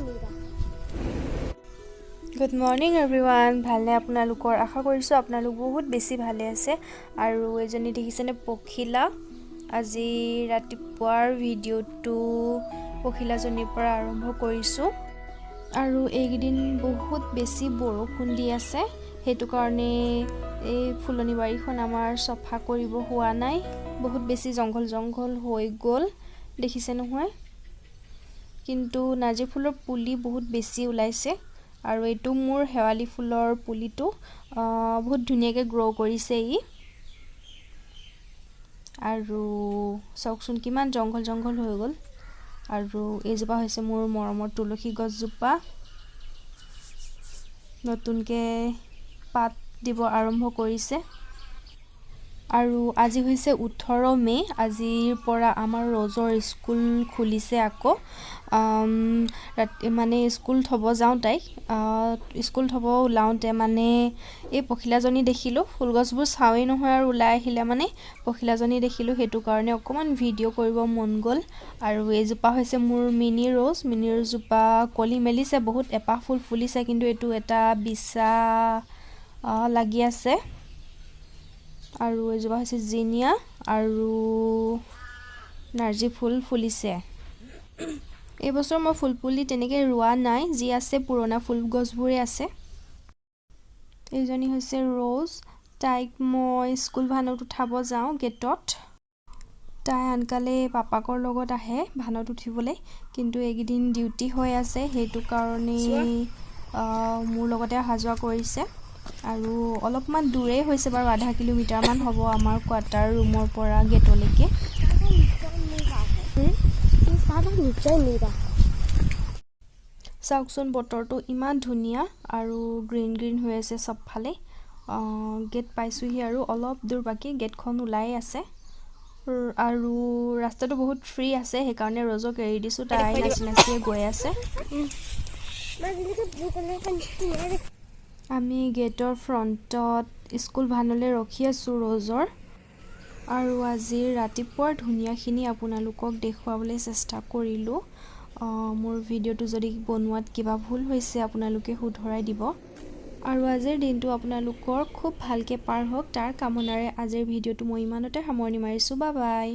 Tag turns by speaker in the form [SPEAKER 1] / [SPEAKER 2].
[SPEAKER 1] मेरा।
[SPEAKER 2] Good morning everyone. ভালনে আপোনালোকৰ? আশা কৰিছোঁ আপোনালোক বহুত বেছি ভালে আছে। আৰু এজনী দেখিছেনে, পখিলা। আজি ৰাতিপুৱাৰ ভিডিঅ'টো পখিলাজনীৰ পৰা আৰম্ভ কৰিছোঁ। আৰু এইকেইদিন বহুত বেছি বৰষুণ দি আছে, সেইটো কাৰণে এই ফুলনি বাৰীখন আমাৰ চফা কৰিব হোৱা নাই। বহুত বেছি জংঘল জংঘল হৈ গ'ল, দেখিছে নহয়? কিন্তু নাৰ্জী ফুলৰ পুলি বহুত বেছি ওলাইছে। আৰু এইটো মোৰ শেৱালি ফুলৰ পুলিটো, বহুত ধুনীয়াকৈ গ্ৰ' কৰিছে ই। আৰু চাওকচোন, কিমান জংঘল জংঘল হৈ গ'ল। আৰু এইজোপা হৈছে মোৰ মৰমৰ তুলসী গছজোপা, নতুনকৈ পাত দিব আৰম্ভ কৰিছে। আৰু আজি হৈছে 18 মে'। আজিৰ পৰা আমাৰ ৰ'জৰ স্কুল খুলিছে আকৌ। ৰাতি মানে স্কুল থ'ব যাওঁ তাইক। স্কুল থ'ব ওলাওঁতে মানে এই পখিলাজনী দেখিলোঁ। ফুলগছবোৰ চাওঁৱেই নহয় আৰু ওলাই আহিলে মানে পখিলাজনী দেখিলোঁ, সেইটো কাৰণে অকণমান ভিডিঅ' কৰিব মন গ'ল। আৰু এইজোপা হৈছে মোৰ মিনি ৰ'জ। মিনি ৰ'জজোপা কলি মেলিছে বহুত, এপাহ ফুল ফুলিছে, কিন্তু এইটো এটা বিছা লাগি আছে। আৰু এইজোপা হৈছে জিনিয়া আৰু নাৰ্জী ফুল ফুলিছে। এইবছৰ মই ফুলপুলি তেনেকৈ ৰোৱা নাই, যি আছে পুৰণা ফুল গছবোৰে আছে। এইজনী হৈছে ৰ'জ। তাইক মই স্কুল ভানত উঠাব যাওঁ গেটত। তাই আনকালে পাপাকৰ লগত আহে ভানত উঠিবলৈ, কিন্তু এইকেইদিন ডিউটি হৈ আছে, সেইটো কাৰণেই মোৰ লগতে অহা যোৱা কৰিছে। আৰু অলপমান দূৰেই হৈছে বাৰু, আধা কিলোমিটাৰমান হ'ব আমাৰ কোৱাৰ্টাৰ ৰুমৰ পৰা গেটলৈকে।
[SPEAKER 1] सारा नीचे मेरा है, ये सारा नीचे मेरा है।
[SPEAKER 2] চাওকচোন, বতৰটো ইমান ধুনীয়া আৰু গ্ৰীণ গ্ৰীণ হৈ আছে চবফালে। গেট পাইছোঁহি আৰু অলপ দূৰ বাকী, গেটখন ওলাই আছে। আৰু ৰাস্তাটো বহুত ফ্ৰী আছে, সেইকাৰণে ৰ'জক এৰি দিছোঁ। তাই নাচি নাচিয়ে গৈ আছে।
[SPEAKER 1] मैं जिनके ब्लू कलर का नीचे
[SPEAKER 2] আমি গেটৰ ফ্ৰণ্টত স্কুল ভানলৈ ৰখি আছোঁ ৰ'জৰ। আৰু আজিৰ ৰাতিপুৱাৰ ধুনীয়াখিনি আপোনালোকক দেখুৱাবলৈ চেষ্টা কৰিলোঁ। মোৰ ভিডিঅ'টো যদি বনোৱাত কিবা ভুল হৈছে, আপোনালোকে শুধৰাই দিব। আৰু আজিৰ দিনটো আপোনালোকৰ খুব ভালকৈ পাৰ হওক, তাৰ কামনাৰে আজিৰ ভিডিঅ'টো মই ইমানতে সামৰণি মাৰিছোঁ। Bye bye.